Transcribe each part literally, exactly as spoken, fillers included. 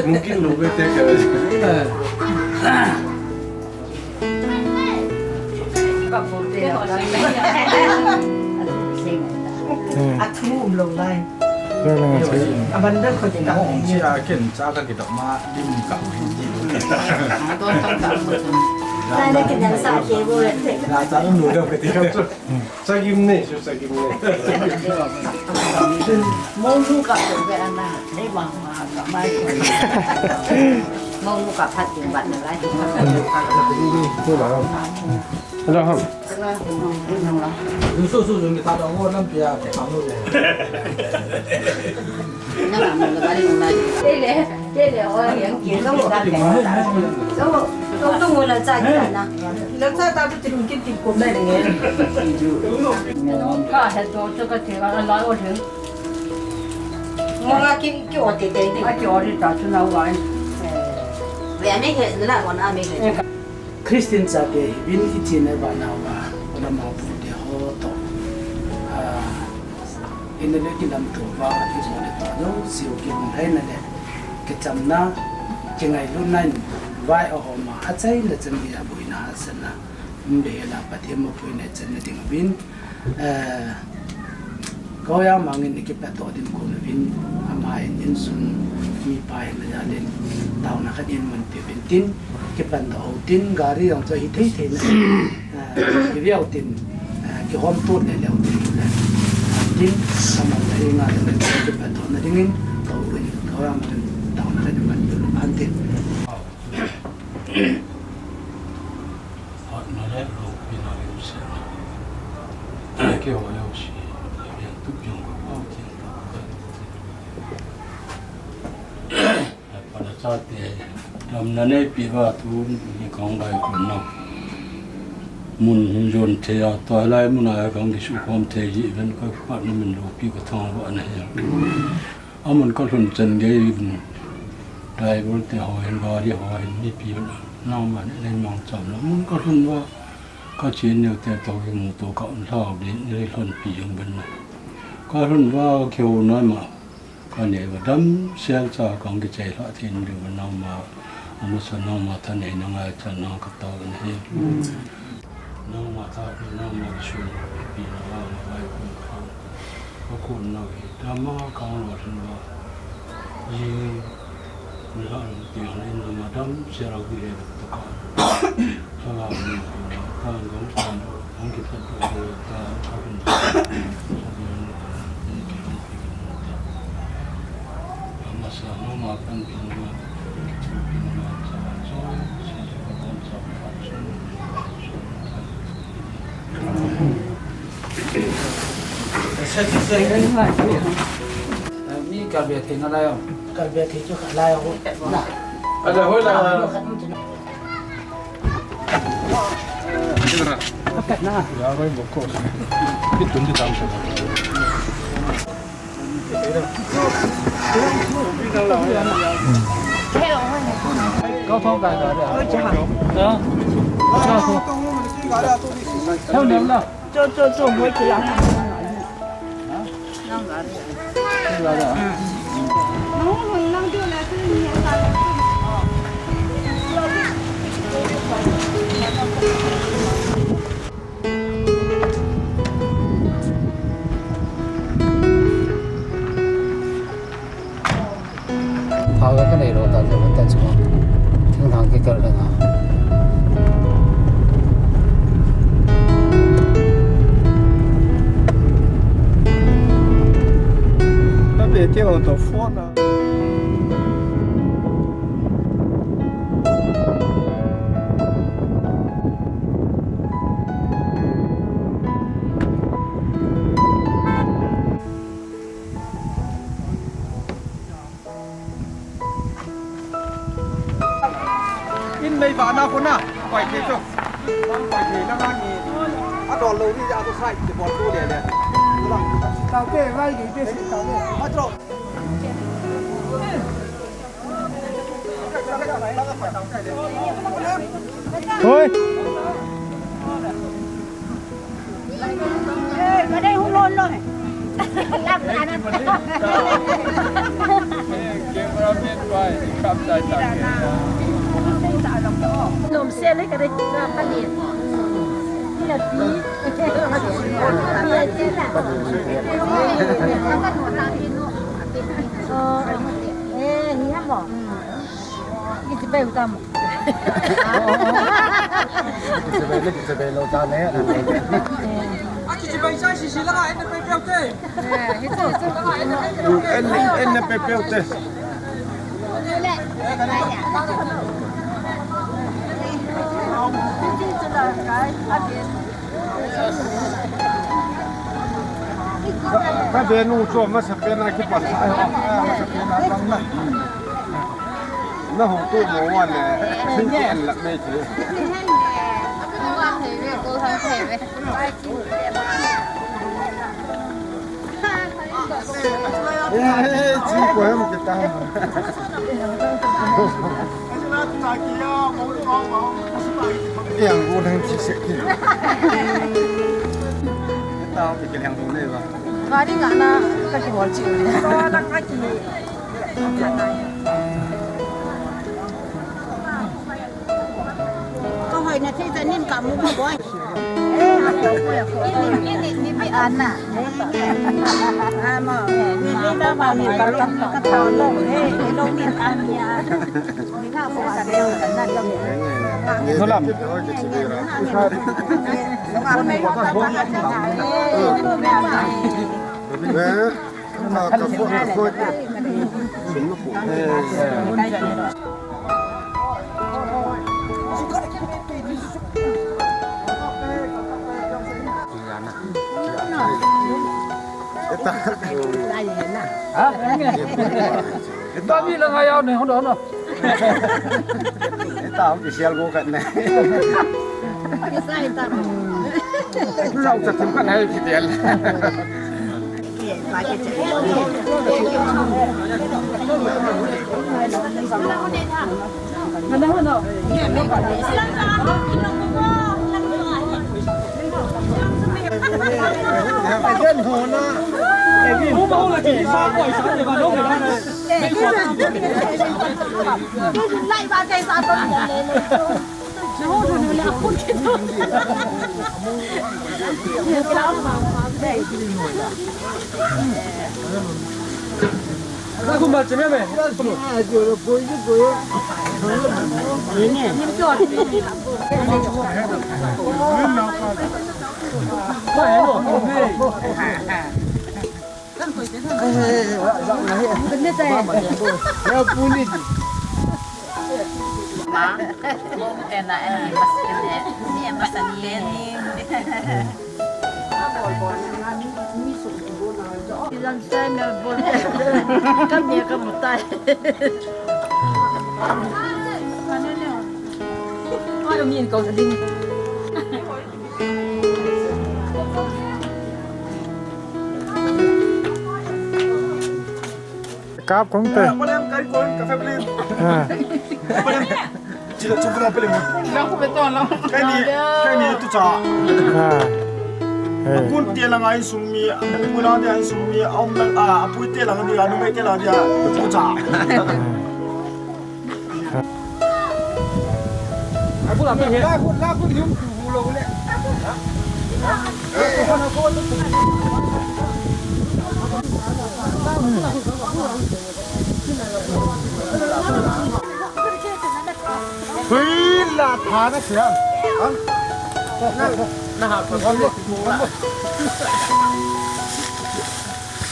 Mungkin lo bete kere. A thu um lo lai. A ban da kho ti ta. Chi a ken cha ka ki ta ma dim ka hi ti. Lai na ken sa ke bo le. Na cha nu lo ka ti. Sagim ne, su sagim ne. Monu ka to be ana, nei ma ma ka mai. Monu ka phat ding bat na lai. Hello, ham. Su su su mi ta da wo nam pia ke ham lo le. Christian chate hi bin i chin e ba nau ba, ola ma pu te ho to. Ah, in le ki lam to ba, ki jo le to no, siu ki hung hai na le. Ki cham na, ki ngai lu na in, vai a ho ma, a chai na chan bi a bui na ha san na. Um be la pa te mo pui na chan na ding bin. Eh, Kau ya mangin i kipat to din ko na bin, ama in in sun mi pa in na ya din, tau na ka din man te bin tin, kipan da o tin, gari jong chu hi thei thei na. Ah, ki viau tin, ah, ki hom tut le leu tin le. Tin, sama le nga le ki pa to na dingin, kau in, kau ya ma tin, tau na ka din man tu le pan tin. Hot na le lo pi na le se. Ki ho yo si, ya tu jong ko tin. Pana chate, damna neipi uva tuni hi kahung vaikon nau. Mun hung jon thei a, tua lai mun a kahung kisukhom thei hi, ven ka khat na min loupi ka thang uva na hi. Amun ka lhun chan gei in, driver te ho hin, gari ho hin, mipi nangma nei mangcha na. Mun ka lhun uva, ka chin neo te to kimuto ka um lhau ding, nei lhunpi jong ben na. Ka lhun uva, kihou na ma. Ka neh uva damsel cha kahung kichai lhah thei diu nangma, amasa nangma thanei na ngaichan na ka tao na hi. Nangma thapi nangma kisun pi na vang a vaikon kha. Ka kon nau hi dama kahung lolhin uva. Jing nilhah lung ti hon in nangma damsel a kile to ka. Ka la ni ko na ka ngong kan. Mi ka be thei na lai o. Ka be thei chu kha lai o. Na. Ala hoi la. Phao ka nei lo ta, ta chu. Thinglhang kikal le nga. Ka be te lo to phone a. In mei vana kona. Pai thei chu. Pai thei lang ani. A dol lo ni a to sai te bol tu le le. Tao te, vai ni te si tao te. Ma tro. Oi. Lom se le ka dei ka pa ni. Ni la pi. Ni la pi la. Oh, eh, ni ha mo. Kichi bai u ta mo. Kichi bai le, kichi bai lo ta ne. A kichi bai sa si si la ka en pe pe te. En, en pe pe te. Ka, ka be nu cho ma sa pe na ki pa sa. Ma sa pe na bang na. Na hung tu mo wan le, sing ki an lak nei thi. Eh, eh, chi ko hem kita. Yang ko dang chi se ki. Kita ki yang ko nei ba. Gari ngana ka ki bol chi. Ko na ka ki. Ka hoi na thei ta nin ka mu ko boy. Ini, ini, ni bi ana. Amo, ni ni na ma ni ka lo ka ta lo. Eh, lo ni an ya. Ni ka ko ka lo na lo. Nulam. Eh. Ha? Ita mi la ngai au ne, hono, hono. Ita hong kisial go khat ne. Kisa ita. Sau sa tum khat ne kisial. Ilan sai mel bol. Kam ye kam mutai. Ai, min kau ding. Kap kong te. Boleh kari kong ka family. Ha. Boleh. Cila cuba apa lagi? Aku betul lah. Kani, kani tu cha. Ha. Hey. Kun te lang ai sung mi, pula te ai sung mi, om lang a, apu te lang dia, nu te lang dia, tu cha. Aku lah pergi. Aku, aku ni tu lo le. Hui la tha na sia. Na ha ko ko.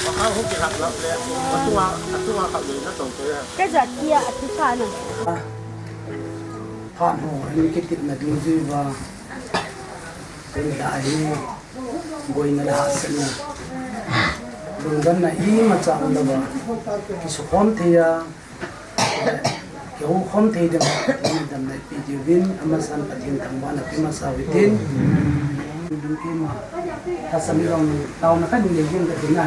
Wa ha ho ki ha la le. Atunga, atunga ka le na tong ko ya. Ka ja tia atu ka na. Phat ho, ni kit kit na ding jui va. Tun da hi, boina le hahsatna. Lungdamna imacha um lou va. Kisukhom thei a, le, Houkhom thei ding, damna pi diuvin, amasan Pathen thangvahna pe masa uhitin. Ding pi ma, ta sami rong tao na kan nei ding ka tina.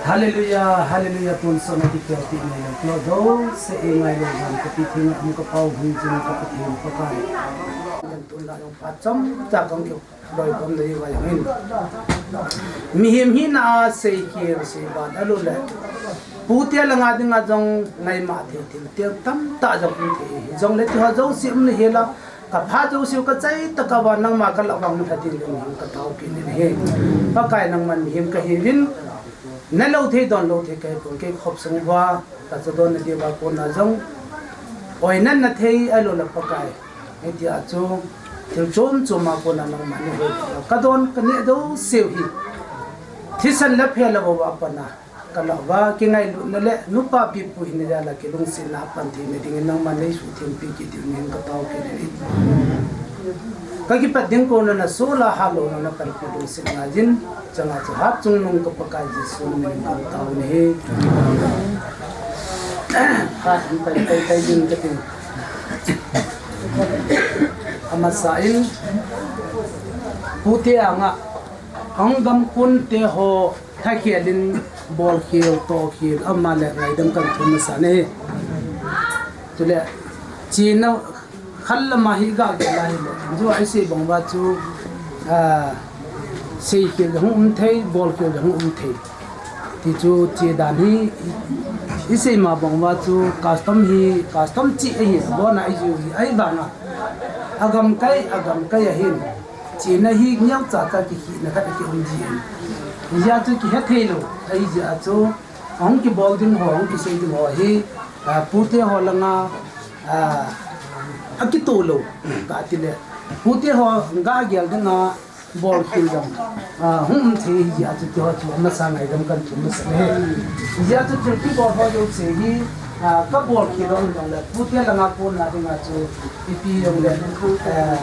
Hallelujah, hallelujah, tun sona di kyo ti ngai lo kyo do, se e ngai lo van ka pi thing am ka pau hung jing ka Pathen Pakai. Tun la lo pa chom cha kong kyo. Loi bom dei vai hin. Mihem hina a seikhel seibat alou le. Pute langa dinga jong ngaima thei thil tiang tamtah jong um thei. Jongle tiho jouse um nahi la. Ka pha jouse u ka chai tah a va nangma ka lah vang na thei ding mihem ka tao kit in ahi. Pakai nangman mihem ka hiuvin. Na lou thei don lou thei ka hi pon kei khop sung uva. Ka cha don na diuva kona jong. Oi nan na thei alou le Pakai. Hitia chu thil chom chom a kona nangman nahoi ka don ka neh jouse u hi. Thisan le phe le vo a pat na ka lah uva kingailutna le nupa pipu hina jal a kilungsetna a pan theina dingin nangman nei suhthengpi kit diu in ka tao kit in. Ka kipat ding kona na sola halo na na panpi lungsetna jin changa chu Hatchungnung ka Pakai Jesu min in ka tao in ahi. Hat in pai pai pai jin ka tin. Amasa in, pute anga, ang gamkun te ho, thakhel in, bolkhel, tohkhel, ama le ngaidam kan thum masa ne. Chule, china, khat lama hi ga gel a hile, ju a isei bang uva chu, ah, seikhel jong um thei, bolkhel jong um thei. Ti chu che dan hi, i, isei ma bang uva chu custom hi, custom chi ahi, abona iju hi, ahivanga. Agamkai, agamkai ahin. Chena hi neo cha cha kikhina khat akium ji ahin. Hijeh a chu kihe thei lou, ahijeh a chu, ahung kibol ding ho, ahung kisei ding ho hi, ah, pute ho langa, ah, akitoh lou, kati le. Pute ho ga gel dinga, bolkhel jong, ah, hung um thei hijeh a chu tiho chu amasa ngaidam kan thum masa le. Hijeh a chu thil kibol ho jouse hi, ah, ka bolkhel um jong le, pute langa kona dinga chu ipi jong le, eh,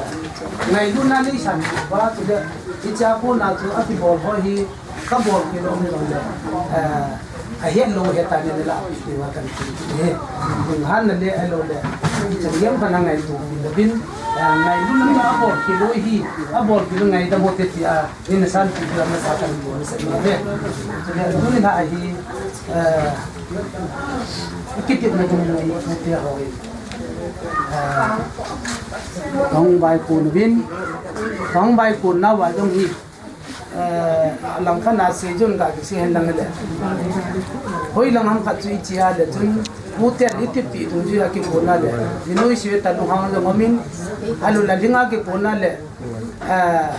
ngailutna nei san uva chu le, hichea kona chu akibol ho hi ka bolkhel um jong le, eh, ahet lou het a ni la pi ti uva kan ti e. Lunghanna le alou le. Changem pana ngaito pi louvin, eh, ngailutna a bolkhel u hi, abolkhel u ngaidam u te tia, ni na san pi tia masa kan ti u ni sa ni ve. Chule tuni na hi, eh, kitepna ding ngai u te ho. Eh, kong bai kun vin, kong bai kun na va jong hi. Eh, langkhat a seijun ga kisei hen lang le. Hoilang ham khat chu iche a le chun, puten iteppi dungjui a kikona le. Ni noise ta lunghang jong umin, alou le lhinga kikona le. Eh,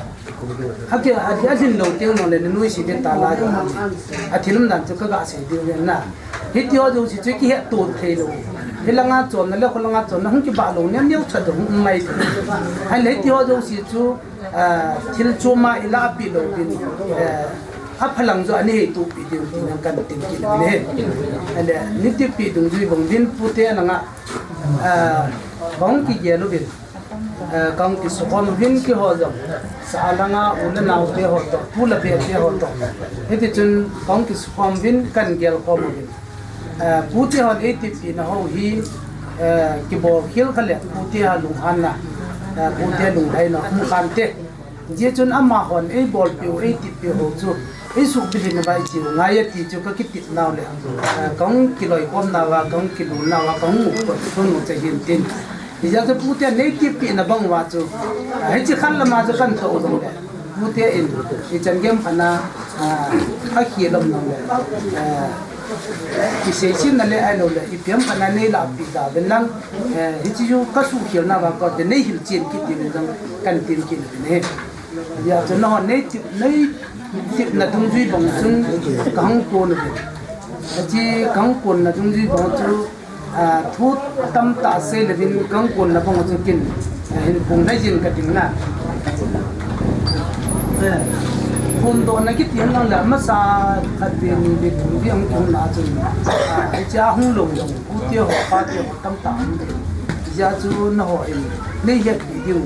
aki, aki alhin lou teng jong le, ni noise de ta la jong umin. Athil um dan chu ka ga sei diu ve na. Hiti ho jouse chu kihetto thei lou. Hilanga chonna le kholanga chonna hung kibah lou, neo neo chat hung um mai. Ahile hiti ho jouse chu, ah, thil chom a ilah pi louvin, eh, aphalang jo ani heitoh pi diu tin kan tin kit le. Ahile, ni teppi dungjui bang uvin pute langa, ah, bang kigel uvin. Eh, kong kisukhom uvin kiho jong. Sa langa u le nao te ho toh, pu le pi te ho toh. Hiti chun kong kisukhom uvin kan gelkhom uvin. Eh, pute hon eiteppi na ho hi, eh, kibolkhel kha le, pute a lunghanna, eh, pute lunglhaina um khan te. Hijeh chun amahon eibolpiu, eiteppiu ho chu, eisuhbilhin uva itiu ngai ati chu ka kitep nau le, eh, kong kiloikhom nauva, kong kilun nauva, kong mukon thun u che hin tin. Hijeh chun pute neiteppi na bang uva chu, eh, hiche khat lama chu kan toh u jong le. Pute in, ichan gem pana, ah, akhel um nang le, ah, iseisetna le ahilou le, ipi ham pana neilah pi ta ven lang, eh, hiche chu kasuhkhel nauva kati neihil chen kit diu jong kan tin kit uvin ahi. Hijeh chun nahon neitep, neitepna dungjui bang chun kahung kon uvin. Hiche kahung konna dungjui bang chu, Ah, thu tamtah sei le hin kong konna bang chu kin, ah, hin phung nai jin ka ding na. Eh, phundohna kiti hen lang le, masa khat ve ni ve thum ve hung kihung na chun, ah, hiche a hung lou jong, u te ho, pa te ho tamtah hung ve. Hijeh chun nangho in nei het pi diu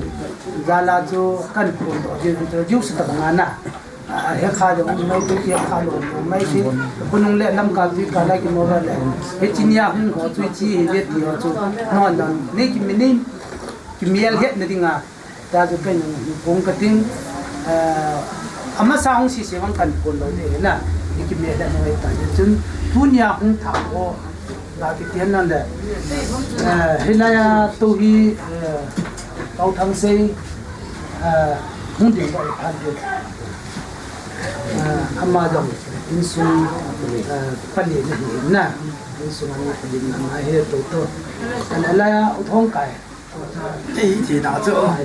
jal a chu kan phundoh diu, introduce tabang a na. Hekha jong um mai, Kuki hekha jong um mai, hiche khonung le lamkai tui kai lai kimo va le. Hiche nia hung ho chu hiche hi ve ti ho chu. Non don. Nei kimi nei, kimel hetna dinga. Tua chu kei nung kong kating. Eh, amasa hung sese vang kahin kon lou ding ahi na. Nei kimel hetna ngai ta. Chun tunia hung thah ho. Ga kiti nan le. Eh, hilai a tu hi, eh, Pu Thangsei, eh, hung ding ba phan ding. Eh, ama jong insung, eh, pali na hi na. Insung a mi pali na ama hi tu tu. An alai a U Thongkai. Ei, ti na chu. Ah,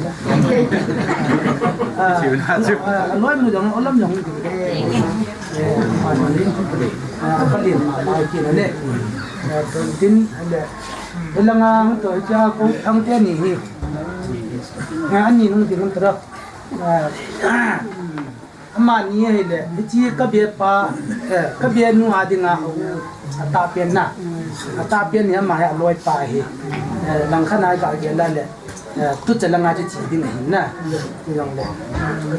ti na chu. Ah, aloi mu jong, olam jong. Eh, pali, ah, pali ma ma ki na le. Eh, tin le. Langa to cha ko thang te ni hi. Nga ani nung ti nung tra. Ah, Amani hi le, hiche ka be pa, eh, ka be nu a dinga, a, atah pen na. Atah pen hi ama hi aloi pa hi. Eh, langkhat a ka gel a le, eh, tucha langa chu che ding ahi na. Jong le.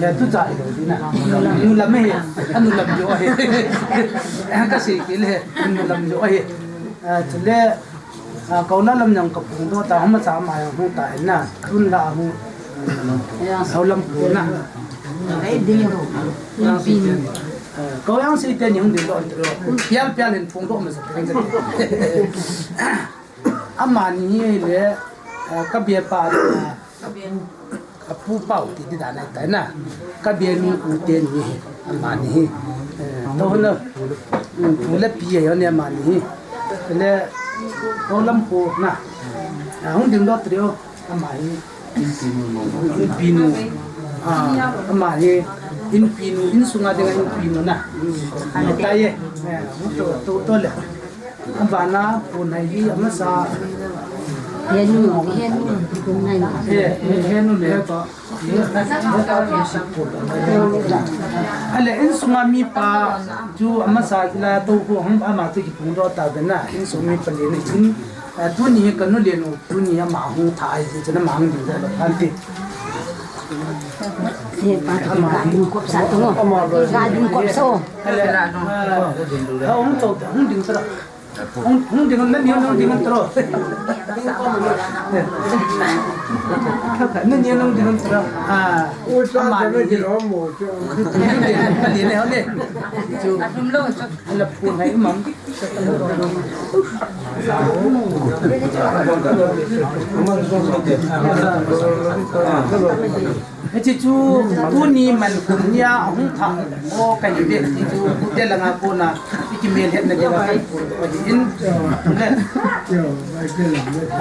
Eh, tucha hi lo ding na. Nu lam hi, anu lam jo hi. Eh, ka sei kit le, nu lam jo hi. Eh, chule, Ah, Kaola lam jong ka phongdoh ta, hung masa ama jong hung ta in na, tun la hung, Kaola lam pu na. Ah, Kaola sei teni hung dingdoh in tiro. Pial pial hin phongdoh masa. Amani hi le, ah, ka be pa, ah, Apu Pau ti di dan ahi tai na. Ka be nu U Teni hi, amani hi. Eh, to hon, mm, pu le pi ahi hon amani hi. Le, to lam ko na. Ah, hung dingdoh trio, ama hi. Inpi nu. Ah, ama hi. Inpi nu, insunga dinga inpi nu na. Ahi tai e. Eh, to, to, to le. Abana, phone hai hi, amasa. Henu, henu, phone hai. He, he, henu le pa. Ale, insunga mipa, chu amasa kila to ko hung ama chu kiphongdoh ta bena, insung mi pali ni in, eh, tuni ka nu le nu, tuni ama hung thah ai, chu na ma hung ding da lo, aunty. He pa, ama hung kop sa to. Ga hung kop so. Ale, ah, hung to, hung ding ta. Hung, hung ding, nani hung ding tro. Nani hung ding tro. Ah, ama ni. Nani ne, nani. Chu. Ala phone hai mam. Hiche chu tuni man kum nia ahung thah o kahi ve, hiche chu pute langa kona i kimelhetna dinga kahin phongdoh ahin.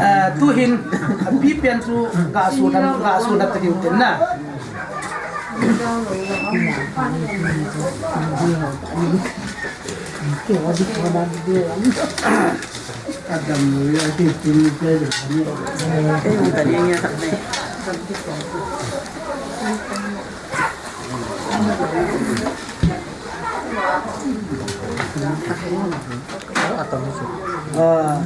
Eh, tuhin, apipen chu gasoh dan, gasoh dan tadiu tin na. Ah.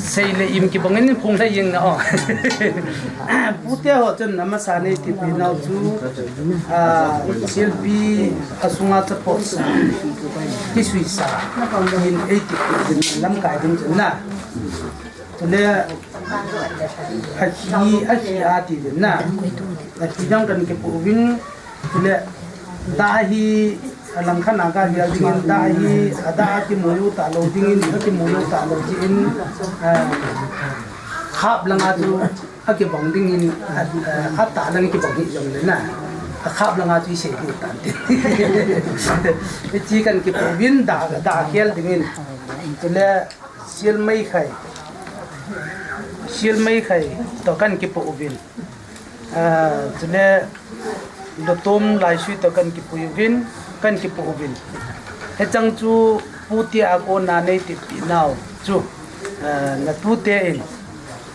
Seile im kibang in phung lhai jeng na o. Pute ho chun amasa nei tipi nau chu, ah, silpi asunga chapot sa kisui sa in ei tipi din lamkai ding chun na. Chule ahi, ahi a ti din na. Ahi dang kan kipu vin. Chule, dah hi, alangkhat a kagel dingin, dah hi, adah a kimu u talou dingin, akimu u talou dingin, eh, khap langa chu, akibang dingin, eh, atah lang kibang hi jong le na. Akhap langa chu isei ding tan tin. Hiche kan kipu vin, dah, dah khel dingin. Chule, Sial mei khai. Sial mei khai. To kan kipu uvin. Ah, chule lutum laisui to kan kipu uvin, kan kipu uvin. Hichang chu pute a kona nei tipi nau chu. Ah, na tute in.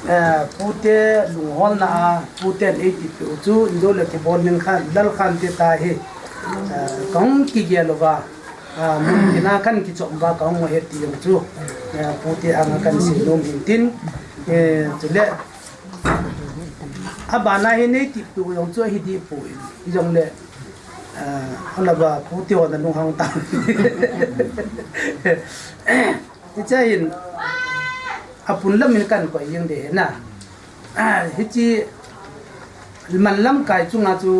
Ah, pute lungholna a, pute in ei tipi u chu, injo le kibol ning khan, lal khan te ta hi. Ah, kahung kigel uva. Ah, mun tina kan kichom uva kahung he ti jong chu, eh, pute anga kan sei nom hin tin, eh, chule, Abana hi nei tip tu jong chu ahi dipoi. Hijongle, ah, alaba pu ti ho na lunghang ta. Hiche hin, apun lam in kan koi jing ding ahi na. Ah, hiche man lamkai chunga chu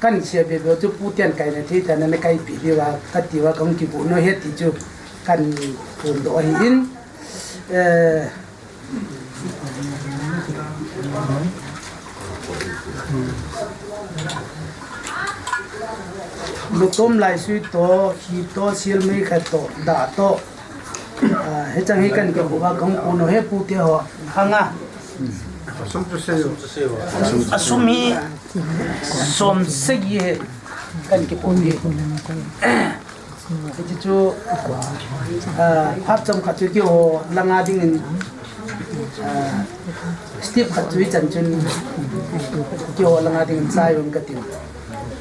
kan sia be be chu pu ten kai na thei ta na na kai pi diu va ka ti va kong kibu no he ti chu kan phondoh ahi in. Eh, Lutom laisui to, khi to, silmei khat to, da to. Ah, hichang hi kan kibu va kong pu no he pu te ho. Hanga. Asum tu se yo. Asum hi som sagi hi kan kipu hi. Hichu chu, ah, phat chomkhat chu keiho langa dingin, ah, step khat chu ichan chun keiho langa dingin chai un katin.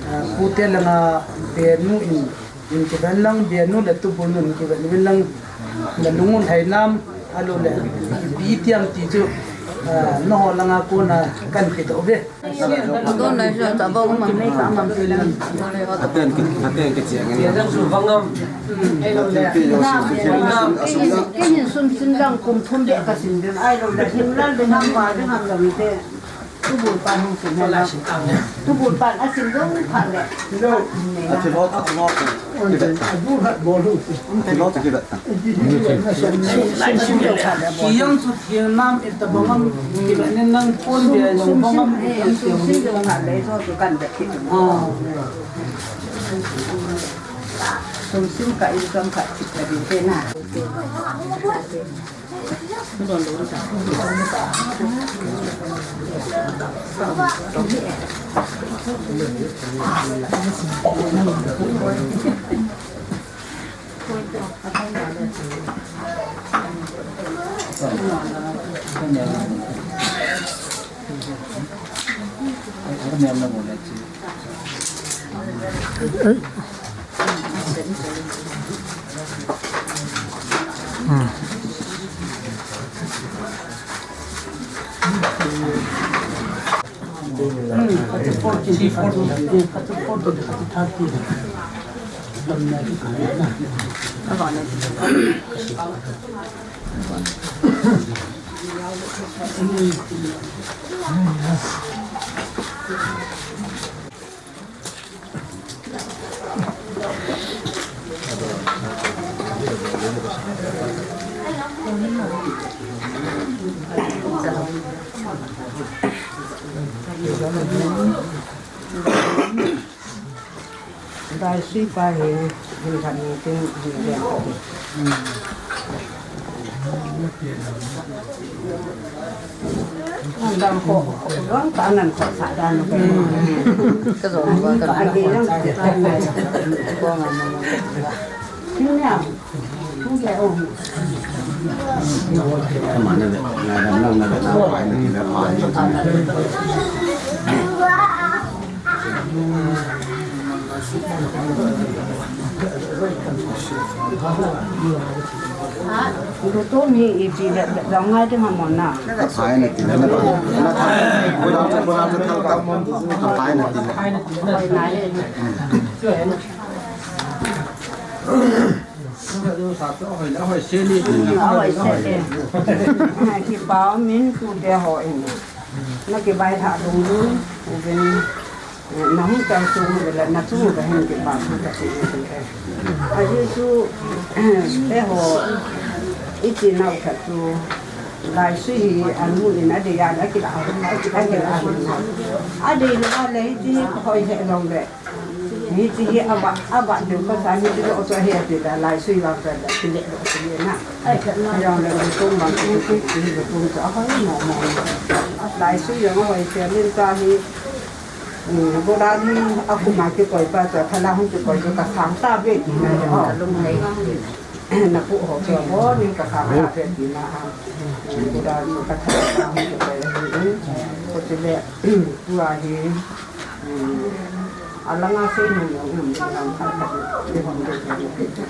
Ah, pute langa benu in, in kiven lang, benu le tubul nun kiven vin lang, na lungun hai nam, alou le, ipi tiam ti chu, ah, nangho langa kona kan kidoh ve. Aten ke, aten ke chiang ni. Aten ke yo sin tu ke sin asam na. Kenin sum sin lang kum thum be ka sin den ai lo da hin lal den ham ba den ham lo te. Tubul pan hung sin ha la. Tubul pan asin lo pha le. Ati lo, ati lo. Ati lo tu ke da. Sum sin lo pha le. Kiyang chu Thiang nam e tabang am, kiba nen nang pon bia jong bang am, am tiang. Sum sim jong ha le, so tu kan bia kit. Ah. Sum sim ka in kam ka kit ka di te na. Dai sui pa hi, hin khat ni tin, hin khat ni. Ang dam ko, ko, ko, ko, ka nan ko sa dan ko. Ka zo ba ka. Ka agi lang. Ko nga mo. Ni ya. Ni ya o. Luto mi ipi le, le, le, ngai te ma mo na. Ka phai na ti le na ba. Na tha. Ko da ko da ko da. Ka phai na ti le. Phai na ti le. Ahoi se e. Kipa min tu te ho in. Na kibai tha lung lung. Uvin, na hung tang su mu le na chu ga hin kipa thu ta ti. Ahi chu, eh ho, iti nau khat chu. Lai sui hi an mu in a de ya na kila, a kila. A de lo a le iti hoi he long le. Hiche hi ava, ava deu ka sa hiche lo chu ahi ati da lai sui vang ka da ti le lo ti le na. Ai ka na. Jong le lo tung vang ti ti ti lo tung chu ahoi mo mo. Lai sui jong ahoi te min ka hi. Bodan hi a kum a kikoi pa chu thala hung kikoi chu ka sang ta ve ti na. Ka lung nei. Na pu ho chu ho ni ka sang ta ve ti na. Bodan chu ka sang ta hung kikoi hi. Ko ti le tu a hi. Alanga sei nung jong um, alang khat khat, te hong te te te.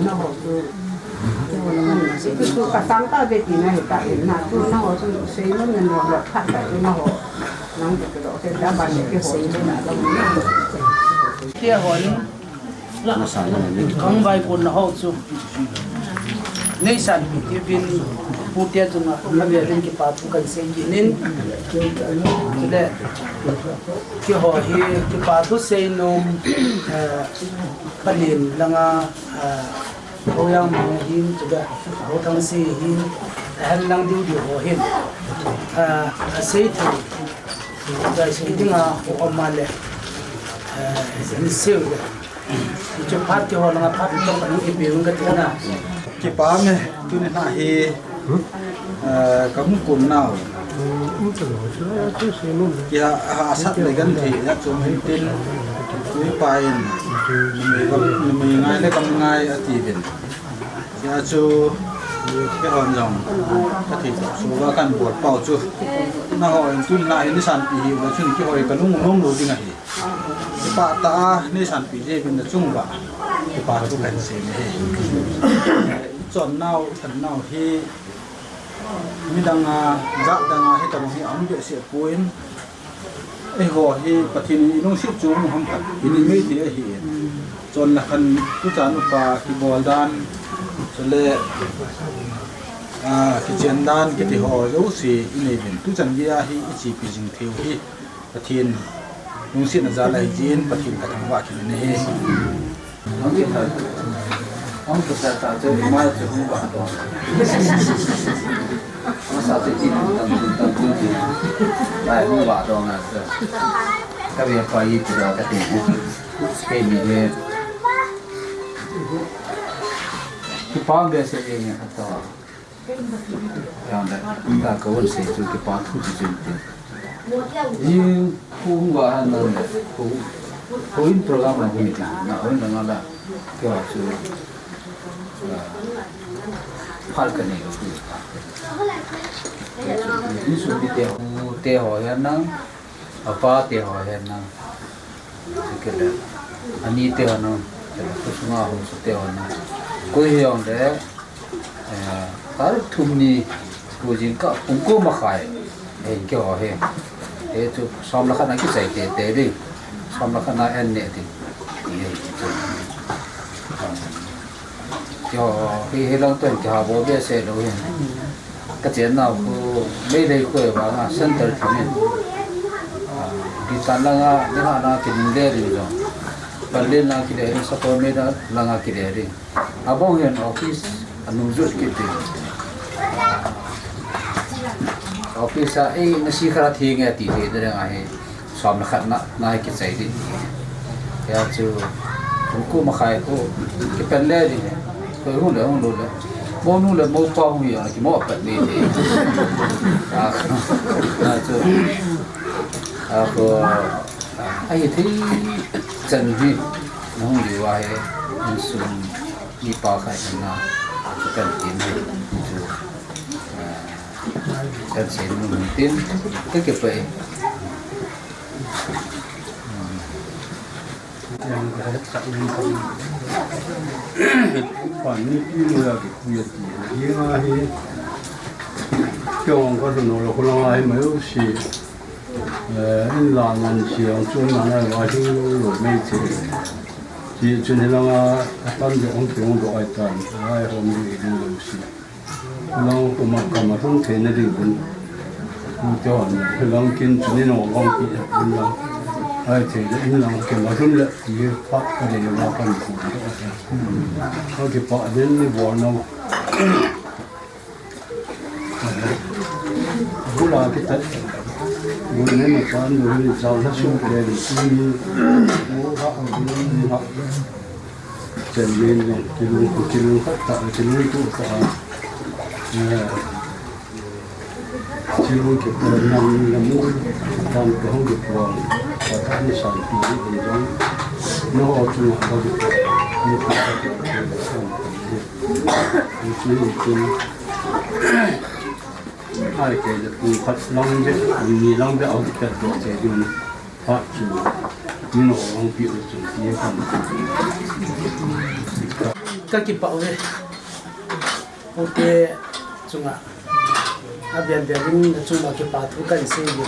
Na ho chu, Chu ka sang ta ve ti na he ta in na chu na ho chu sei no ne no lo phat ta chu na ho. Nang chu lo se ta ba ne ke ho in na lo. Ke ho in. Kang vai kun na ho chu. Nei san pi ti vin pu te chu na na ve vin kipa thu kan sei ki nin. Chu le. Ke ho hi kipa thu sei nom, eh, panin langa, eh, Hoyang Mang hin, chuga, Hothangsi hin, ahen lang diu diu ho hin. Ah, asei thei, chuga sei dinga, ho om ma le, ah, in siu le. Chu phat ke ho langa phat to ka nung ipi un ka tina. Kipa me, tuni na hi, ah, ka hung kun nau. Kia ha sat le gan thei, ya chu min tin, tui pa in, mi gam, mi ngai le kam ngai ati vin. Tia chu, kihon jong, ka thei tok suva kan bol pau chu. Na ho in tun na in san pi hi, va chun kihoi ka lung nom lo ding ahi. Kipa ta a, ni san pi je bin da chung va. Kipa thu kan sei ni hi. Chon nau, kan nau hi, midang a, jat dang a, hi tam hi, am be se puin. Eiho hi Pathen in i lungset chu mu ham khat, i ni mei thei ahi. Chon la khan tu chan upa kibol dan, chule, ah, kichen dan, kiti ho jouse i nei vin. Tu chan gei a hi i chepi jing thei u hi Pathen lungsetna jal ahi jin, Pathen ka thangvah kit in ahi. Kipa behseh e nge khat to. Yang le, ta ka von sei chu kipa thu chu jin tin. Jing khu hung va han nang le, khu, khu in program la hung tin, na hung nang la, kya chu, ah, phal ka nei lo khu. Ni su pi te ho, te ho ya nang, apa te ho ya nang. Kile, ani te ho nang, kile, khu sunga hung su te ho nang. Koi hi jong le, Eh, tarik thum ni, khu jingkah pung ko makhai, eh, keiho hi. Eh, chu som le khat na kichai tei tei ding. Som le khat na en ne ding. Eh, chu. Keiho hi, hi lang tun keiho bol behseh lou hi. Ka chen nau khu, Meitei khu e vang a, center thim in. Ah, Litan langa, ni ha na kile ding jong. Pallel langa kile ding, Sapormeida langa kile ding. Abang hian office a nung jut kit ding. Office a, "Ei, ngasi kha thi nge," ti thei ding ahi. Som le khat na, na kichai ding. Ya chu, pung ko makhai khu, kipan le ding. Koi hung le, hung lou le. Monu le, mopa hung hi, ki mo pat ni ding. A, a chu. A ko, a hi thei chan hi. Nung liu ahi, insung. Mipa khat in na, chu kan tin hi, chu, ah, kan sei nung tin, ka kipah e. Pan ni pi mo ya ki pu ya ti. Ye nga hi, kyo ang ka no lo ko la ngai mai u si. Eh, in la ngan siang chun na ngai va hing lo lo mai che. Chi chun hi langa a tam de ong kiong do ai tan. Ai hom di ding lo si. Lang ko ma ka ma hung thei na ding bun. Ku te hon hi lang kin chun in ong ong pi bun lang. Ai thei de in lang ke ma hung le ti pa ka de ma kan ku. Ka ke pa den ni bo no. Bula kitat. Bula ni pan bula ni chau na sum kile ni sum ni. Bula ha bula ni ha. Chen min ni kilung kilung khat ta kilung tu ta. Kilung ki pa nam nam tam ko hong ki pa. Ka ta ni san ti ni jong. No o tu na ka ni pa. Ni ki pa. Ni ki ni ki. Ai, kei le pung khat lang ve, pung ni lang ve, au ti kat do che ding. Phat chu, ni no lang pi u chu, ni kan. Ka kipah ve. Pute chunga avel vel in nachung uva kipa thu kahin sei uve.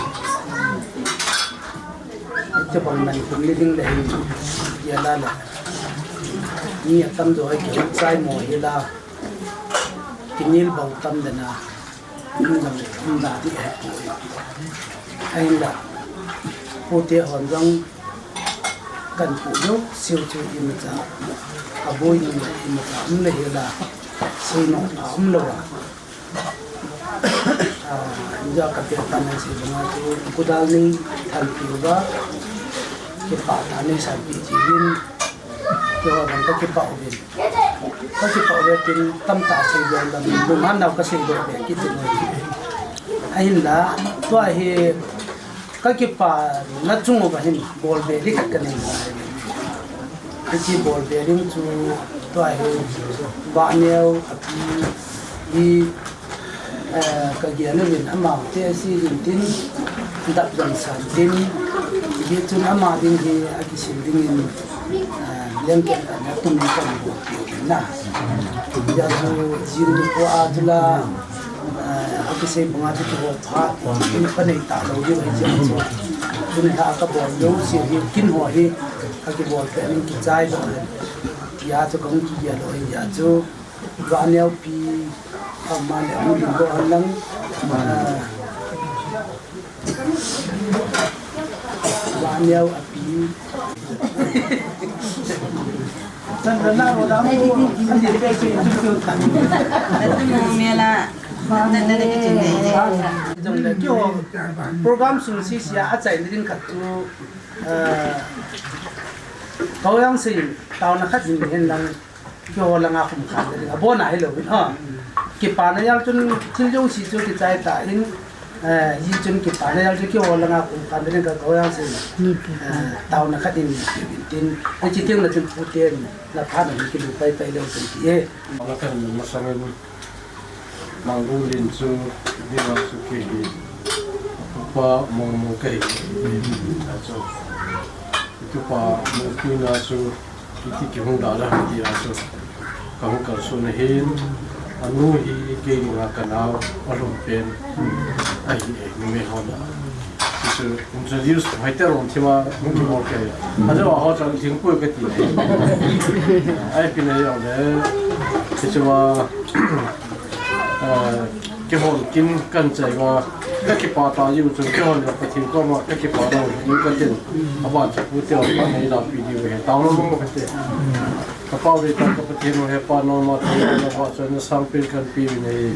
Itobang man kum ni ding le hin gel a le, mi atamjo hi kichai mo hi la, kinel bou tam den a, um jong um da ding ahi. Ahinla pute hon jong kahin puh jouseu chu imacha, aboi in imacha um le hi la, sei nom pha um lou a, ah, injo ka peh pan a sei banga chu kudal nei thanpi uva, kipah tah nei sanpi jiuvin, keiho jong kakipah uvin. Kakipah uve tin tamtah sei jong dam, lunghan nau kasei doh ve kit in. Ahinla tua hi kakipana chung uva hin bolbe ding khat kanei. Hiche bolbe ding chu tua hi Vahneo api hi, eh, kagel uvin amaute asei jin tin, dap jong san tin, hichun ama ding hi akisil dingin, eh, lengket khat na tum in kahin bolpeh uvin na. Hijeh chun jing nikho a chu la, eh, akisei banga chu kihou phat in kanei talou diu ahi jeh chun, tuni a kabol jouse hi kin ho hi kakibol peh in kichai doh le tia chu kahung kigel u ahi jeh chun, Vahneo pi, ama le hung ding doh hen lang, ah, Vahneo api. Atu mu mela. Jongle keiho program sung sese a achaina ding khat chu, eh, Kaoyangse in taona khat hin hin lang, keiho langa khum khan ding, abona hilou in, ha. Kipana jal chun thil jouse chu kichai tan, eh, hichun kipana jal chu keiho langa khum khan ding ka Kaoyangse in, eh, taona khat hin tin, hiche teng le chun pute in, na phat na kilu pai pai leu chun ti e. Ala kan masang in Mangu Lin chu, dinga chu kei hi, upa mong mong kahi, a chu, upa mong pi na chu, iti kihung da la, ti a chu, kahung kalson ahin, anu hi kei dinga kanao, alhom pen, ahi e, numei ho na. Chu introduce, hoi te rom thima, hung kibol kei. Ajo a ho chan thingpui kati. Ai pi na jong le, chu a, Ah, keihon kin kan chai uva, kakipah tah jeh u chun keihon jong Pathen koma kakipah nom u katin. Aban chu pute hon phat nei lapi diu ahi, taona mong kati. Ka Pau dei tah ka Pathen u he Pa, nangma thei nava chun nasangpen kan pe uvin ahi.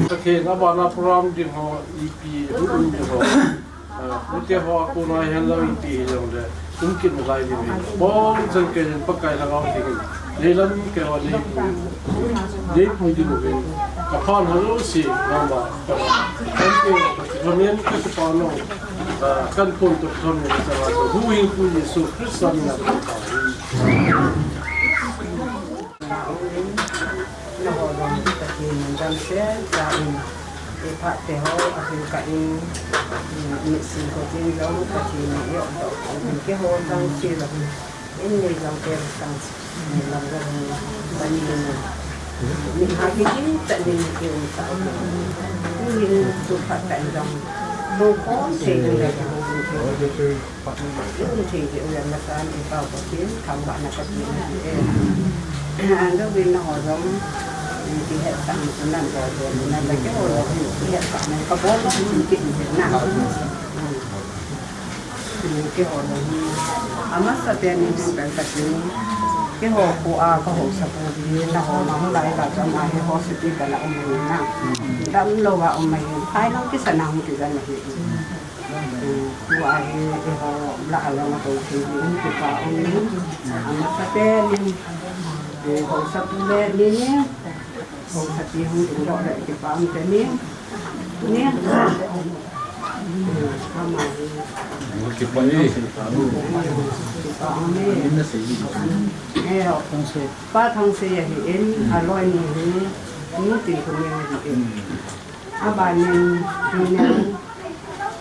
Pathen, abana program ding ho, ipi, um ding ho. Ah, pute ho a kona hi henlang ipi hijongle, um kit nalai ding ahi. Bol jeng kei jin Pakai lhagao Pathen in, neilam keiho neipui, neipui ding uvin. Ka phat ho jouse, nangma, ka, kan pe, ka kithonin, ka kipa nom, ah, kan pon toh kithonin, ka chang a, huhhingpu Jesu Christa min a. Nangho jong Pathen in damsel tah in, iphat teho, ahin kah in, mitsi kho ding jong Pathen in eidoh in, keiho jong sel in, in nei jong tel sang, lam jong, Pathen in, min ha kiti tah in, in sa, in tu phat tah in jong, lo kon se jong le, Ipi thei jeh u le masan i Pau Pathen, thangvahna Pathen ahi e. An jong vin nangho jong, ipi het tah in nan bol bol, nan la keiho jong, ipi het tah in ka bol bol, ipi het na. Keiho jong, amasapen in jong pen Pathen, keiho kho a ka haosapu hi, nangho ma hung lai la jong ama hi hospital a um ahi na. Damlou a um ahi, phai lou kisan a hung kijan ahi. Tua hi, eiho lah a jong atou thei jeh in kipa um in, amasapen in, haosapu le ni ni, haosapi hung dingdoh le kipa um te ni, ni, ama hi, kipa e, kipa um e, eh, Pa Thangsei ahi in, aloi nu hi, Nu Tinkhoneng ahi in. Abanin, ni ni,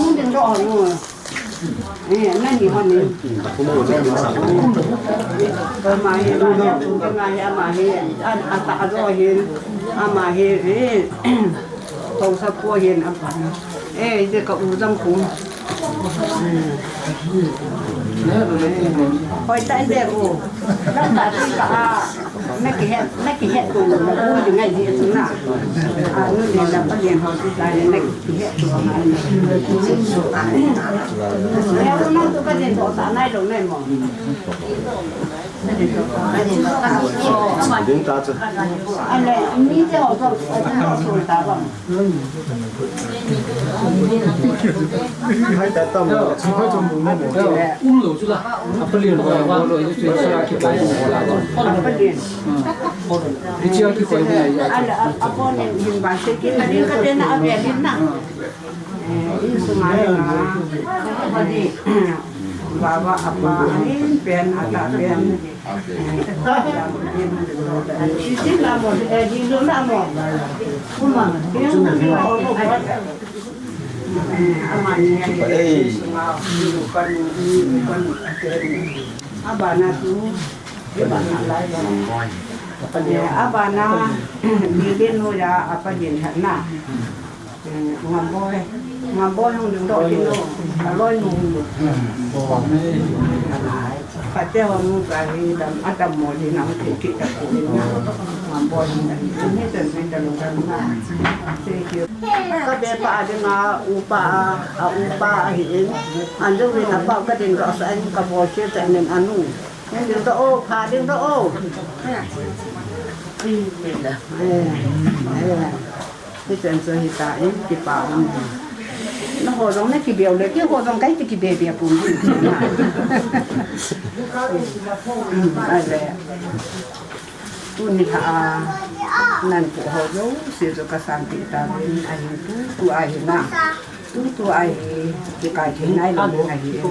Anu din do anu. Eh, nani ho ni. Ama hi, ama hi, ama hi, a, a ta do hi, ama hi, eh, Hausa po hi, apa na. Eh, de ka u jang ku. Hoi ta de u. Lam ta ti ka a. Na kihet, na kihet tu, na bu ju ngai ji tu na. A, nu ne na pa lian ho tu ta ne, na kihet tu na. Ya, u nang tu ka den to ta nai lo nai mo. Ding ta chu. Hai ta tam. Umlo chu la. Apa lian ko lo chu sa ki pa. Apa lian. Richard ki ko ni ya. Apa ni ba se ki na din ka te na a ve din na. Eh, insung a hin a, baba apa ahin pen ata pen. Eh, sisi la mo, eh, ding dong la mo. Kuma, ding dong la mo. Eh, ama ni, eh, insung a, kan, kan, kan, abana tu, abana lai ba. Eh, abana, ni din ho ya, apa din na. Ngamboi, Ngamboi hung ding doh tin o, aloi nu hung ding. Kate ho nu ka hi dam, adam mo din ang ti ti ta ku din na. Ngamboi hung ding, ni tan ni ta lu dam na. Thank you. Ka be pa ding a, u pa a, a u pa a hi in. An ding win a pa ka ding doh sa in ka bol sil ta nen anu. Hung ding doh o, pa ding doh o. Eh, eh. Hichan chu hita in kipa um. Na ho jong na kibe u le, keiho jong kahi ti kibe be pum. Ahile. Tuni a, nan pu ho jouse chu kasanpeh tauvin, ahin tutu ahi na. Tutu ahi, kikai thei nai lou ahi.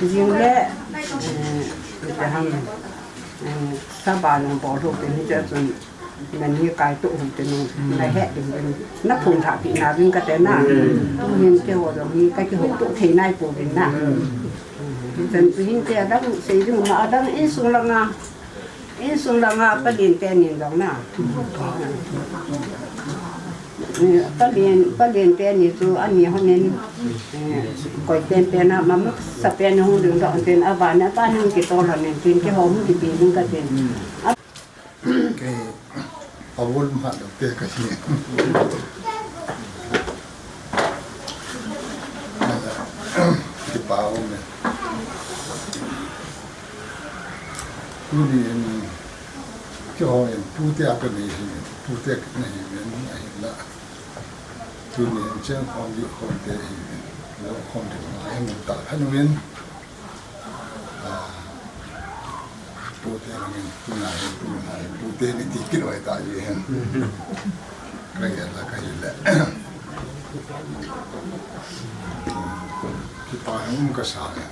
Jing le, eh, iti ham, eh, sabah nung bol ho te hiche chun, Nani kaitoh u te nu, na het ding ding. Na phung thah pi na ding kate na. Tuhin keiho jong hi, ka kiho toh thei nai pouvin na. Hichan chu hin te adang, sei ding ma adang insung langa. Insung langa palen teni jong na. Palen, palen teni chu ani hon in. Koi pen pen a, mama sa pen hung ding doh ten, aban, aban hung kitol hon in, tin keiho hung kipe ding kate. Kei, a volume hat lo te ka hi. Kipa um e. Tuni in, keiho in, tute a ka nei hi, tute ka nei hi, ahi la. Tuni in, cheng khom, di khom te hi, lo khom te, ahi mun ta, khan win. Ah, tute langin, tuna hin, tuna hin, tute ni ti kit uva ta ji hin. Ka gel a ka hi le. Kipa um ka sa le.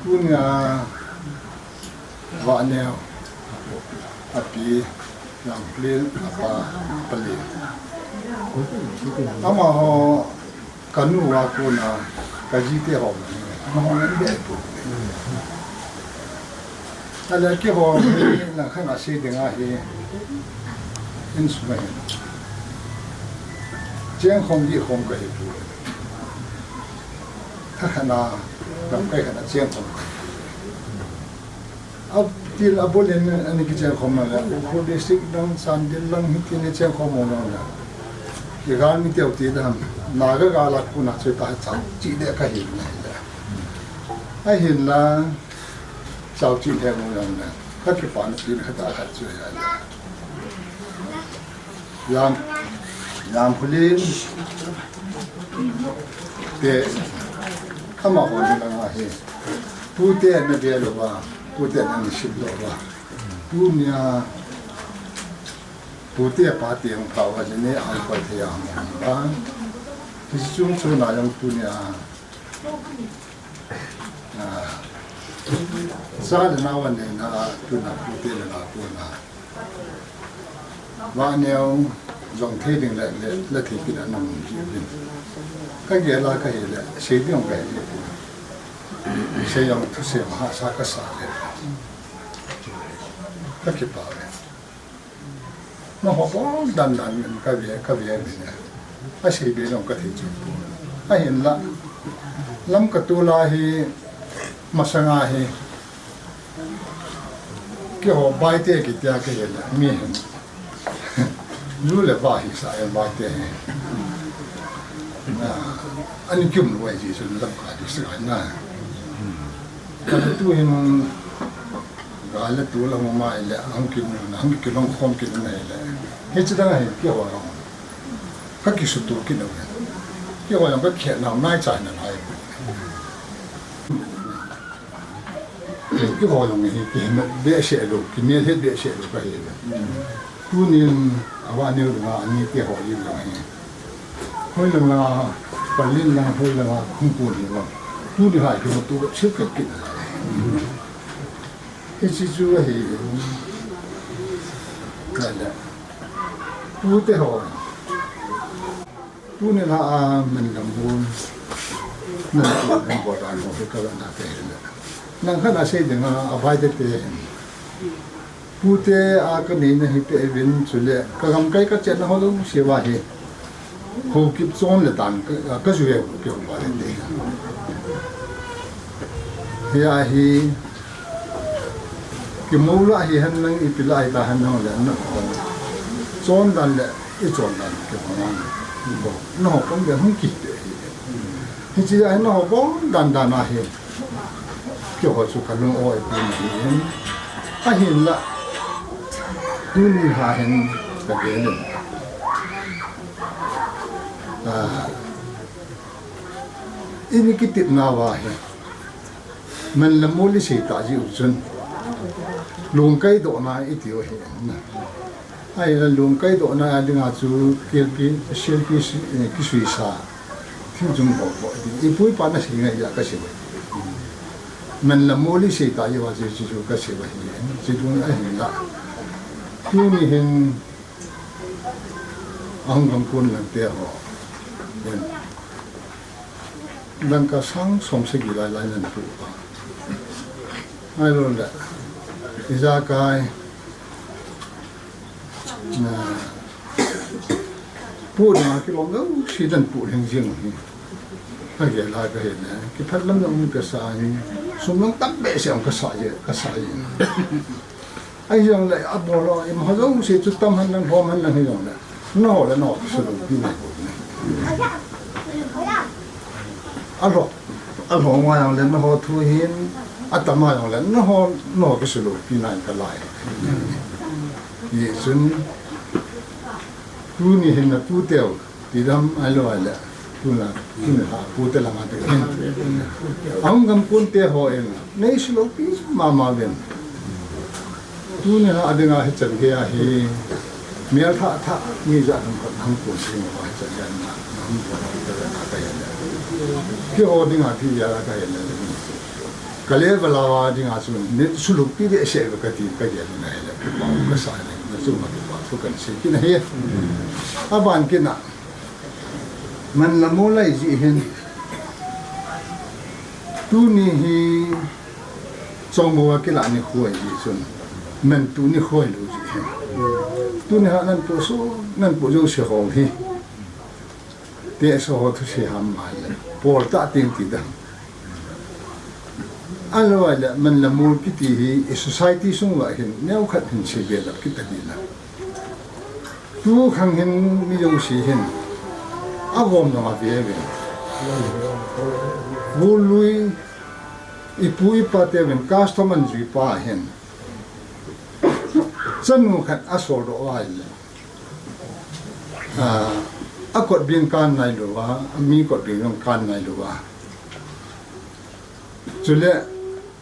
Tunia Vahneo, api, Jangplen, apa, Palen. Amaho, kanu a kona, kajite ho, amaho ngan be pu. Ahile keiho, na khan a sei ding ahi, insung a hin. Cheng khom di khom ka hi pu. Kha khat na, lamkai khat na cheng khom. A til a bul in ani kicheng khom na le, Ukhrul district lang, Chandel lang, hiti ni cheng khom mo na le. Kigal mi teu ti dam, Naga gal a kona chu ta chau chi le ka hi na le. Ahin la, chau chi le mo na le. Ka kipa na tin khat a khat chu ya le. Jang, Jangkholen te, amaho ni langa hi. Tute na be lou va, tute na ni sim lou va. Tunia, tute pa te hung pha uva, jini ang koi thei a hung va. Hiche chung chuna jong tunia. Ah, cha le nao a neina a, tuna pute le na puna. Vahneo jong thei ding le, le, le thei kit a na mun ji bin. Ka gel a ka hi le, sei ding ka hi le. Sei jong thusei ma sa ka sa le. Ka kipa le. Nangho bol dan dan in ka ve, ka ve ve ne. Asei be jong ka thei chu. Ahin la. Lamka tol a hi masanga hi. Keiho Baite kitia ka hi la. Mi hin. Lu le va hi sa e Baite hi. Na, ani kium lou ahi chu Lamka district a na. Ka tu hin ga le tu la ma mai le, ang ki, ang ki long khom ki na le. He chi da he ki ho long. Ka ki su tu ki na le. Ki ho long ka khe na nai cha na lai. Ki ho long hi ki me be se lo, ki me he be se lo ka he le. Tunin a va neu nga ani te ho yin lang hi. Hoi lang a, palin lang hoi lang a, khung kun hi lang. Tuni hai ki tu se kit kit. Hi chi chu hi. Ka le. Tu te ho. Tuni la a men lam bun. Nan tu nan bo dan ho ka la na te le. Nang khan a sei ding a, a vai te te. Pute a ka neina hi pe vin chule, ka gamkai ka chenna ho lo se va hi. Ho kip chon le dan ka, ka ju e ke ho ba le te. Hi a hi, ki mo la hi han nang i pi la hi ta han nang le na. Chon dan le i chon dan ke ho nang. Bo, na ho kon be hung ki te hi. Hi chi a hi na ho bon dan dan a hi. Ki ho chu ka lung o e pi ni. A hin la. Tuni ha hin ka gelin. Ah, ini kitip na va hi. Men la moli sei ta ji u chun. Lung kai do na i ti o hi. Ai la lung kai do na a dinga chu K L P, C L P, eh, ki sui sa. Thing chung bo bo. I pui pa na sei ngai ya ka sei. Men la moli sei ta ji va chu chu ka sei va hi. Chi tu a hin la. Tuni hin Ahung gam kun lang te ho. Yen. Dangka sang som sagi lai lai nan pu pa. Ai lo le. Ijakai. Na. Pu na ki long lo si dan pu hing jing hi. Ka ge lai ka he ne. Ki phat lam lam ka sa hi. Sum lam tam be se ka sa je, ka sa je. Ahi jong le, a bol lo, i ma jong se chu tam han lang, hom han lang hi jong le. No le no, su lu pi nai ko ne. A lo, a lo ma jong le, no ho thu hin, a tam ma jong le, no ho, no ki su lu pi nai ka lai. Ye sun, tu ni hin na tu teo. Ti dam ai lo ai le. Tuna, tuna ha, pu te langa te hin. Ahung gam kun te ho in. Nei su lo pi mama ven. Tuni ha adinga hi chan ke a hi. Mial tha tha, mi ja hung kun hung kun si mo hi chan ke a na. Hung kun te na ka ya le. Ki ho dinga thi ya ka ya le. Ka le va la wa dinga su ni su lu pi de se ka ti ka ya na le. Ka sa le. Na su ma pa su kan se ki na he. A ban ki na. Man la mo lai ji hin. Tuni hi chong mo wa kila ni khoi ji sun. Man tuni khoi lu ji hin. Tuni ha nan po so, nan po jo se ho hi. Te so ho thu se ham ma le. Por ta ting ti da. A lo ai le, man la mul kiti hi, i society sung va hin, neo khat hin se ve la, kita di la. Tu khang hin, mi jo si hin, a gom na ma ve ve. Vul lui, i pu i pa te ven, custom an jui pa hin. Chanu khat a sol do ai le. A, a kot bin kan nai lo va, a mi kot bin jong kan nai lo va. Chule,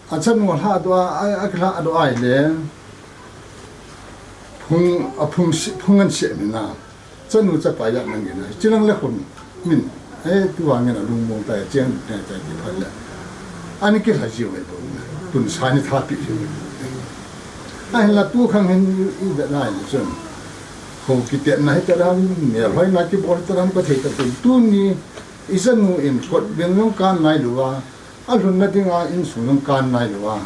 a chanu hla do a, a, a hla do ai le. Phung, a phung si, phung an si mi na. Chanu chapa ya nang na. Chilang le khun. Min, eh, tu ang na lung mong ta, chiang na ta ki pha le. Ani ki hla ji we do. Tun sa ni tha pi ji. Ai la tu khang hin i da nai le chun. Ko ki te na hi ta ram, ne lhoi na ki bol ta ram ka thei ta tu. Tuni, i chanu in kot bin long kan nai lo va. A lhun na dinga insung jong kan nai lo a.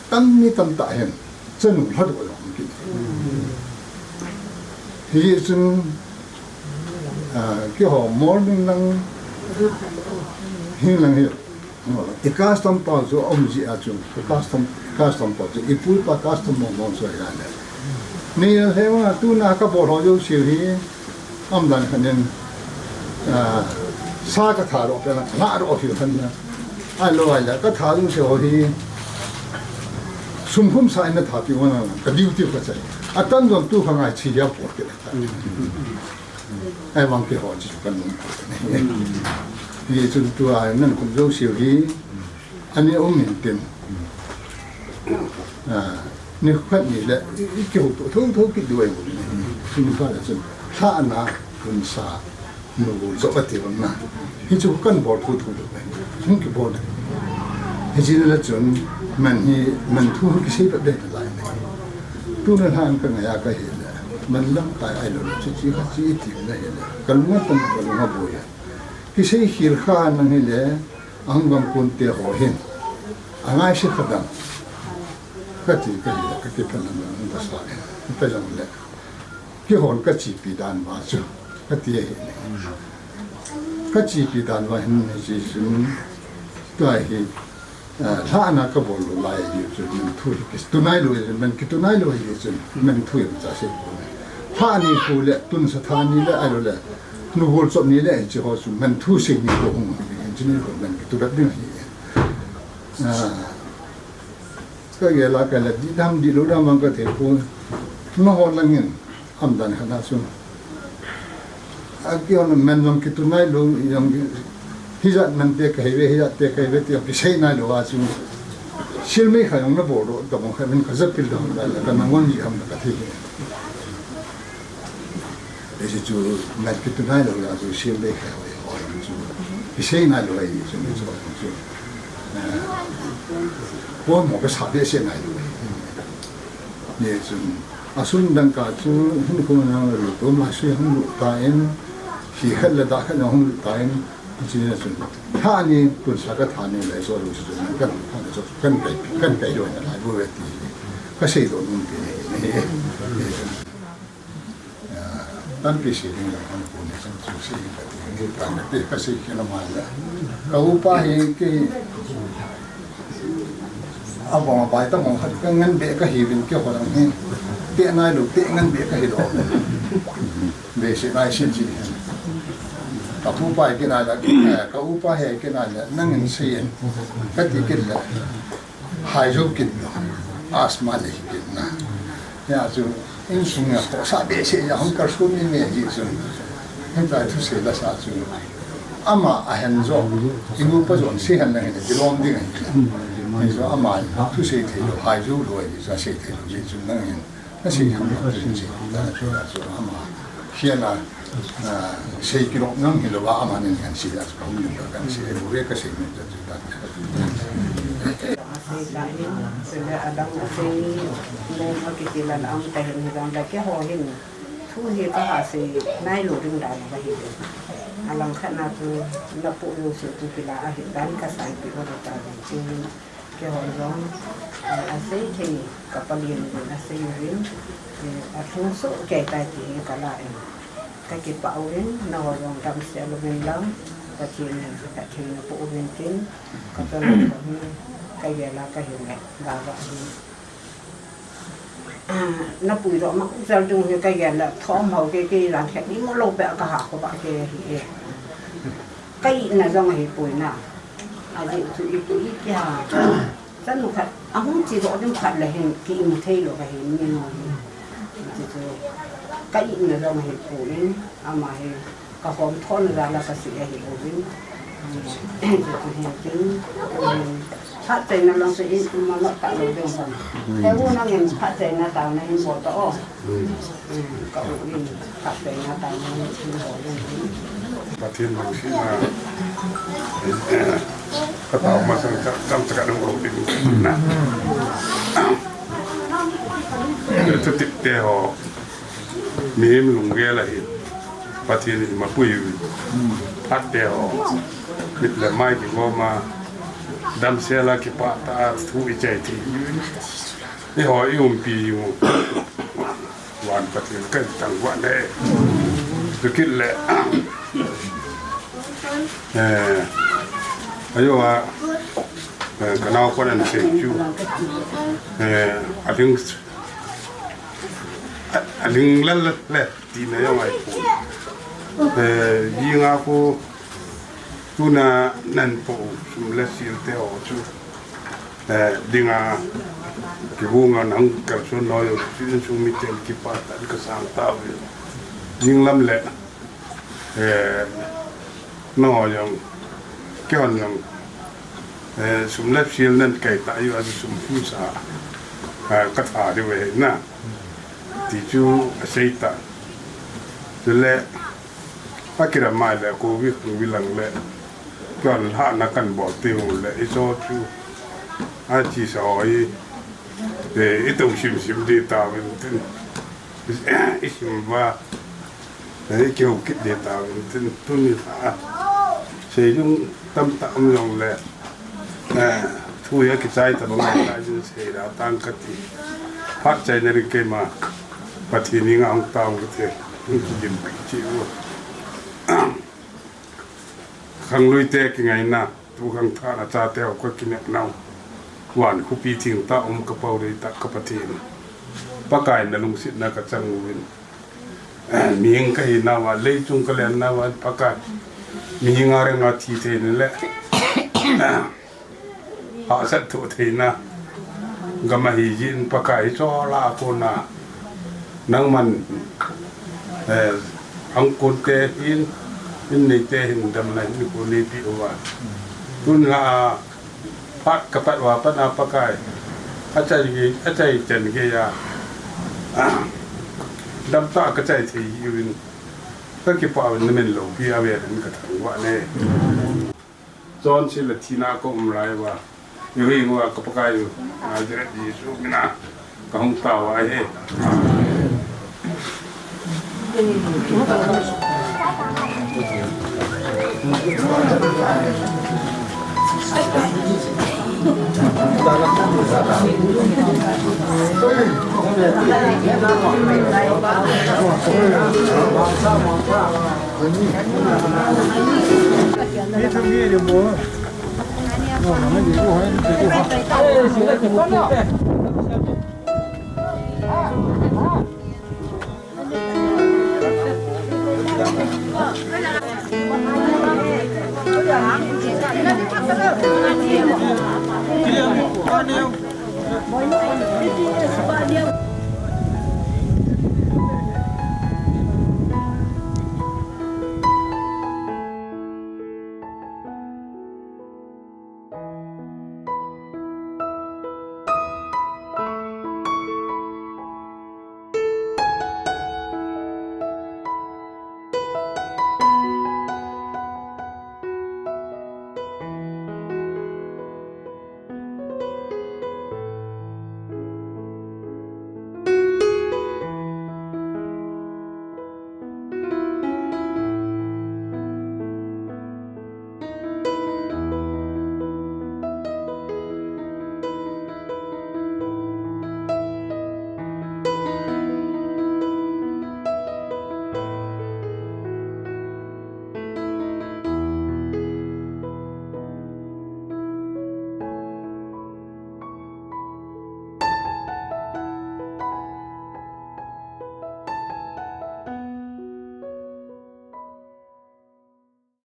Tam ni tam ta hen. Chanu hla do jong ki. Hi chun, a, ki ho morning lang, hing lang hi. I custom pau chu om ji a chun. I custom, custom pau chu. I pu i pa custom mong mong chu ya le. Ni he ma tu na ka bol ho jo siu hi. Am dan khan in, ah, sa ka tha ro pe na, na ro hi khan na. Ahilou ahile, ka tha lung se ho hi, sum khum sa in na tha ti ho na, ka duty ka chai. Atan jong tu kha ngai chi ya po ke ta. Ai mang ke ho chi kan lung. Ni chun tua nan kum jo siu hi, ani um hin tin. Ah, ni khat ni le, i, i kihou to, tho, tho kit diu ahi bou. Ni khat le chun, lhahna, hun sa, nu bol jo ati bang na. Hichu kan bol thu thu diu ahi. Hung kibol. Hichi le chun, man hi, man thu kisei pat de lai ni. Tuna lhan ka ngaiya ka hi le, man lam tai ahilou le, chi chi kha chi ti le hi le. Ka lunga tan ka lunga boi. Kisei khel kha nang hi le, Ahung gam kun te ho hin, angai se kha dang. Ka ti ka hi, ka kiphen lam dang, ka sa le. Ka jong le. Kihon ka chipi dan va chu. Ka ti hi. Ka chipi dan va hin ni chi chun. Tua hi, ah, lhahna ka bol lou lai hi chu, man thu hi kis. Tunai lou hi, man kitunai lou hi chu, man thu hi cha se. Lhani khu le, tun sa tha ni le, ahilou le. Nu bol chop ni le, chi ho chu, man thu se ni ko hung. Chi ni ko man kitu rat ding hi. Ah, ka gel a ka le, di dam di lou dam ang ka thei pon. Nangho langin, am dan khat na chu. A kihon man jong kitunai lou, jong ki, hijat man te ka hi ve, hijat te ka hi ve, ti kisei nai lou a chu. Sil mei kha jong na bol lou, ka bang kha min ka ja pil dam da le, ka nang wan ji ham ka thei. Hichu nat kitunai lou a chu sil dei kha hoi hoi chu. Kisei nai lou ahi chu ni chu chu. Eh, pon mo ka sa behseh nai lou ahi. Ni chu asun dang ka chu hin ko na lu tom la sui hung lu ta in. Hi khat le da khat na hung lu ta in. Chu ni chu. Tha ni tun sa ka tha ni lai so lu chu kan kan kai kan kai lou na lai bu ve ti. Ka sei do nun ti ni. Tampi sei ding le kan pu ni chang chu sei ka ti ni ta na te ka sei kina ma le. Ka upa hi ke a bong a bai ta mong khat ka ngan be ka hi vin ke ho dang hi. Te nai lou te ngan be ka hi lou. Be sei nai sei ji. Ka upa hi ke nai la, ka upa hi ke nai la nang in sei ka ti ke la. Hai jou kit lou. Asthma le hi kit na. Ya chu insung a khosa behseh a hung kar sum ni me hi chu. Hitia thusei la sa chu. Ama a hen jo. Inu pa jon sei hen na hin kilom ding ahi. Ni jo ama thusei thei lou, hai jou lou ahi chu sei thei lou ni chu nang hin. Ka sei ham lo, ka sei ham lo, ka sei ham lo, ama. Hian a, a, sei kilom nang hi lo va, ama nin kan sei a, ka hung nin kan sei, bu ve ka sei min ta chu ta. A sei ta hin, sei le a dang a sei, le ma ki ti la na am ta hin hi dang da ke ho hin. Thu hi ka ha sei, nai lo ring da ba hi. A lang khat na chu, na pu lo sei tu ki la a hi dan ka sai pi o ta chu. Keiho jong, eh, asei thei, ka palen uvin asei uvin, eh, alhung soh kei tai ti hi kala in. Kakipah uvin, nangho jong damsel uvin lang, Pathen in phatthei naboh uvin tin, kachanu jong hi, kagel a kahin le, gava hi. Ah, napuidoh mang jal dung hi kagel le, thom ho kei kei lang khet ni mo lo pe kaha kho ba kei hi e. Ka itna jong ahipoi na. Ajeh chu ipi iti ham. Chanu khat, ahung chedoh ding khat le hin ki-im thei lou ahi mi nom hi. Hichu ka itna jong ahipoi, ama hi kahom thona jal a kasei ahi bouvin. Hichu hin tin, phatchaina lang chu in, in mangot talou ding ham. He u nangin phatchaina taona hin bol ta o. Pathen lungsetna, ka tao masang cham cham chaka dong ro ding na. Chu tip te ho, mihem lunggel ahi. Pathen in mapui u. Phat te ho, mit le mai kigom a, damsel a kipah tah a thu ichai thei. Eiho i umpi u. Van Pathen ka tang van e. Chu kit le. Eh, ajo a, eh, ka naopa in asei chu. Eh, a ding, a, a ding lel le, tina jong ahipoi. Eh, jing a khu, Tuna nanpo sum le sil te ho chu, eh, dinga kigong a nang kalson noi, insung miten kipah tah in kasang tauvin. Jinglam le, eh, no jong, keihon jong, eh, sum le sil nan kai tah u a sum phusa, eh, katha diu ahi na. Ti chu asei ta. Chule, akiram mai le, covid khang vilang le, keihon lhahna kanbol teng ule, iso chu, achesa ho hi, eh, ito simsim ding tauvin tin, isim uva, eh, ikihou kit ding tauvin tin, tuni lha, seiding tamtah um jongle, eh, thu hi akichai tabang ahi, seida tang kati. Phat chaina ding keima Pathen henga hung tao kati, hung kigin pi cheh u. Khanglui te kingaina, tu khangthahna chate ho kakinepnau, van khopi thengtah um kapao deitah ka Pathen, Pakai nalungsetna kachang uvin. Mihing kahinauva, leichung kalennauva, Pakai, mihinga dinga thi theina le hahsat thoh theina gam ahijeh in, Pakai, hiche lah a kona nangman, eh, angkonte hin, inneite hin damna hinkho neipeh uva, tun lah a phat kapat uva pat a Pakai, achai gei, achai chan geiya, damtah a kachai thei uvin, kakipah uvin, namin loupi a vel in kathangvah e. Chonse le thina a kaum lai uva, eiho henga ka Pakai u, Nazareth Jesu mina kahung tao ahi.